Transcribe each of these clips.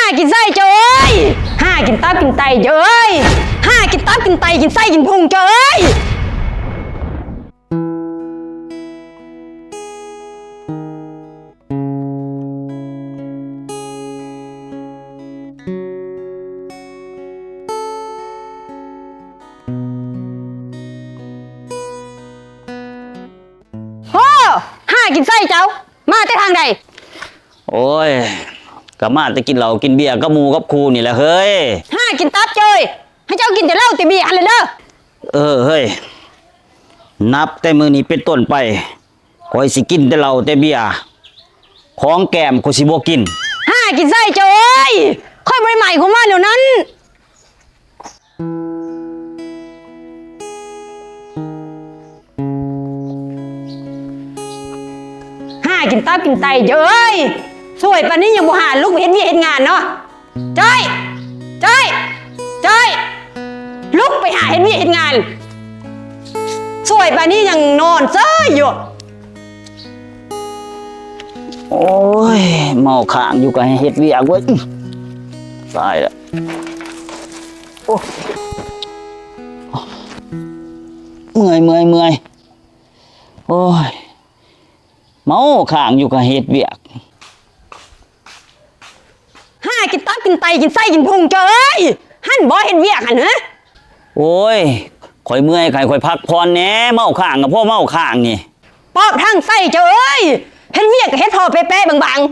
ຫາກິນໄສ້ເຈົ້າເອີຍ! ຫາກິນຕັບກິນໄຕເຈົ້າເອີຍ! ຫາກິນຕັບກິນໄຕ ກິນໄສ້ກິນພຸງເຈົ້າເອີຍ! ໂອ້! ຫາກິນໄສ້ເຈົ້າ ມາແຕ່ທາງໃດ? ໂອ້ຍ ກະມາແຕ່ກິນເຫຼົ້າກິນເບຍກັບໝູ່ກັບຄູ່ນີ້ແຫຼະເຮີ້ຍ. ຫາກິນຕັບເຈົ້າເອີຍ! ໃຫ້ເຈົ້າກິນແຕ່ເຫຼົ້າແຕ່ເບຍຫັ້ນແຫຼະເດີ. ເອີເຮີ້ຍ ນັບແຕ່ມື້ນີ້ເປັນຕົ້ນໄປ ຂ້ອຍຊິກິນແຕ່ເຫຼົ້າແຕ່ເບຍ ຂອງແກ້ມຂ້ອຍຊິບໍ່ກິນ. ຫາກິນໄສ້ເຈົ້າເອີຍ! ຂ້ອຍບໍ່ໄດ້ໝາຍຄວາມວ່າແນວນັ້ນ. ຫາກິນຕັບກິນໄຕເຈົ້າເອີຍ! ສວຍປານນີ້ຍັງບໍ່ຫາລຸກໄປເຮັດວຽກເຮັດງານເນາະ. ຈ້ອຍ! ຈ້ອຍ! ຈ້ອຍ! ລຸກໄປຫາເຮັດວຽກເຮັດງານ. ສວຍປານນີ້ຍັງນອນເຊີຍຢູ່. ໂອ້ຍ ເມົາຄ້າງຢູ່ກະໃຫ້ເຮັດວຽກເວີຍ. ຕາຍລະ. ໂອ້ຍ ເມື່ອຍ ເມື່ອຍ ເມື່ອຍ. ໂອ້ຍ ເມົາຄ້າງຢູ່ກະເຮັດວຽກ. ຫາກິນຕັບກິນໄຕ ກິນໄສ້ກິນພຸງເຈົ້າເອີຍ! ຫັ້ນບໍ່ເຮັດວຽກຫັ້ນ ຫະ? ໂອ້ຍ ຂ້ອຍເມື່ອຍ ໃຫ້ຂ້ອຍພັກຜ່ອນແດ່. ເມົາຄ້າງກະພໍເມົາຄ້າງນີ້. ປອບທັງໄສ້ເຈົ້າເອີຍ! ເຮັດວຽກກະເຮັດພໍແປະໆບາງໆ.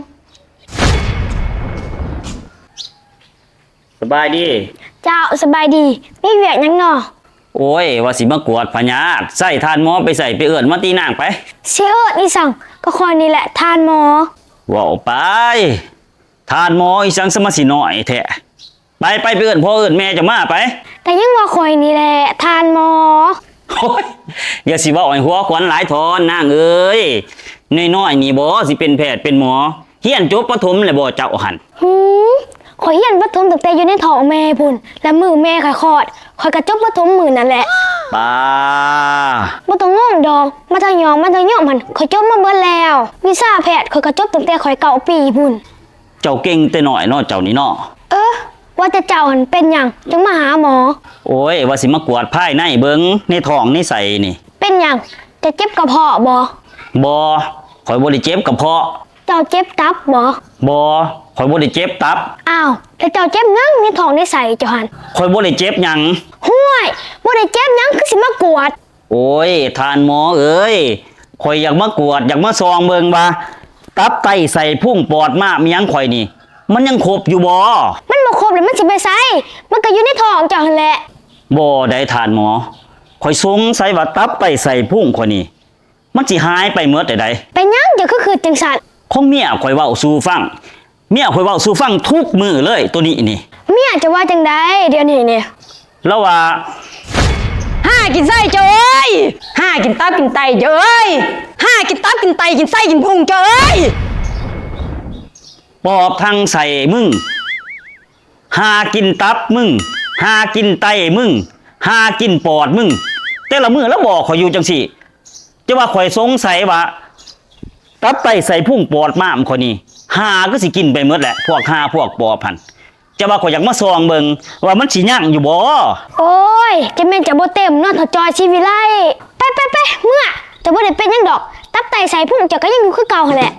ສະບາຍດີ. ເຈົ້າ ສະບາຍດີ. ມີວຽກຫຍັງນໍ? ໂອ້ຍ ວ່າຊິມາກວດພະຍາດ. ໃຊ້ທ່ານໝໍໄປໃສ ໄປເອີ້ນມາຕິນາງໄປ. ຊິເອີ້ນອີ່ສັງ? ກະຂ້ອຍນີ້ແຫຼະທ່ານໝໍ. ເວົ້າໄປ. ທ່ານໝໍອີ່ສັງ ສະມາຊິນ້ອຍແທ້. ໄປ ໄປ ໄປເອີ້ນພໍ່ເອີ້ນແມ່ເຈົ້າມາໄປ. ກະຍັງວ່າຂ້ອຍນີ້ແຫຼະທ່ານໝໍ. ໂອ້ຍ ຢ່າຊິເວົ້າໃຫ້ຫົວຂວັນຫຼາຍເທາະນາງເອີຍ. ນ້ອຍໆນີ້ບໍ ຊິເປັນແພດເປັນໝໍ. ຮຽນຈົບປະຖົມແລ້ວບໍເຈົ້າຫັ້ນ? ຫື ຂ້ອຍຮຽນປະຖົມຕັ້ງແຕ່ຢູ່ໃນທ້ອງແມ່ພຸ້ນ. ແລະມື້ແມ່ຂ້ອຍຄອດ ຂ້ອຍກະຈົບປະຖົມມື້ນັ້ນແຫຼະ. ປາ ບໍ່ຕ້ອງງງດອກ. ມັດທະຍົມ ມັດທະຍົມຫັ້ນ ຂ້ອຍຈົບມາເບິດແລ້ວ. ວິຊາແພດ ຂ້ອຍກະຈົບຕັ້ງແຕ່ຂ້ອຍເກົ້າປີພຸ້ນ. ເຈົ້າເກັ່ງແຕ່ນ້ອຍເນາະ ເຈົ້ານີ້ເນາະ. ເອີ ວ່າແຕ່ເຈົ້າຫັ້ນເປັນຫຍັງຈຶ່ງມາຫາໝໍ? ໂອ້ຍ ວ່າຊິມາກວດພາຍໃນເບິ່ງ ໃນທ້ອງໃນໄສ້ນີ້. ເປັນຫຍັງ? ເຈົ້າເຈັບກະເພາະບໍ? ບໍ່ ຂ້ອຍບໍ່ໄດ້ເຈັບກະເພາະ. ເຈົ້າເຈັບຕັບບໍ? ບໍ່ ຂ້ອຍບໍ່ໄດ້ເຈັບຕັບ. ອ້າວ ແລ້ວເຈົ້າເຈັບຫຍັງໃນທ້ອງໃນໄສ້ເຈົ້າຫັ້ນ? ຂ້ອຍບໍ່ໄດ້ເຈັບຫຍັງ. ຫ້ວຍ ບໍ່ໄດ້ເຈັບຫຍັງ ຄືຊິມາກວດ? ໂອ້ຍ ທ່ານໝໍເອີຍ ຂ້ອຍຢາກມາກວດ ຢາກມາສ່ອງເບິ່ງວ່າ ຕັບໄຕໄສ້ພຸງປອດມ້າມອີ່ຫຍັງຂ້ອຍນີ້ ມັນຍັງຄົບຢູ່ບໍ່? ມັນບໍ່ຄົບແລ້ວມັນຊິໄປໃສ? ມັນກະຢູ່ໃນທ້ອງເຈົ້າຫັ້ນແຫຼະ. ບໍ່ໃດທ່ານໝໍ ຂ້ອຍສົງໄສວ່າຕັບໄຕໄສ້ພຸງຂ້ອຍນີ້ ມັນຊິຫາຍໄປໝົດໃດໆ. ເປັນຫຍັງເຈົ້າຄືຄິດຈັ່ງຊັ້ນ? ຂອງເມຍຂ້ອຍເວົ້າສູ່ຟັງ. ເມຍຂ້ອຍເວົ້າສູ່ຟັງທຸກມື້ເລີຍໂຕນີ້ນີ້. ເມຍເຈົ້າວ່າຈັ່ງໃດດຽວນີ້ນີ້? ລາວວ່າ ຫາກິນໄສ້ເຈົ້າເອີຍ! ຫາກິນຕັບກິນໄຕເຈົ້າເອີຍ! ຫາກິນຕັບກິນໄຕ ກິນໄສ້ກິນພຸງເຈົ້າເອີຍ! ປອບທັງໄສ້ມຶງ ຫາກິນຕັບມຶງ ຫາກິນໄຕມຶງ ຫາກິນປອດມຶງ. ແຕ່ລະມື້ລາວບອກຂ້ອຍຢູ່ຈັ່ງຊີ້. ຈະວ່າຂ້ອຍສົງໄສວ່າ ຕັບໄຕໄສ້ພຸງປອດມ້າມຂ້ອຍນີ້ ຫ່າຄືຊິກິນໄປໝົດແຫຼະ ພວກຫ່າພວກປອບຫັ້ນ. ຈະວ່າຂ້ອຍຢາກມາສ່ອງເບິ່ງວ່າມັນຊິຍັງຢູ່ບໍ່? ໂອ້ຍ ຈະແມ່ນເຈົ້າບໍ່ເຕັມເນາະ ເຖົ້າຈ່ອຍສີວິໄລ. ໄປ ໄປ ໄປ ເມືອ. ເຈົ້າບໍ່ໄດ້ເປັນຫຍັງດອກ ຕັບໄຕໄສ້ພຸງເຈົ້າກະຍັງຢູ່ຄືເກົ່າຫັ້ນແຫຼະ.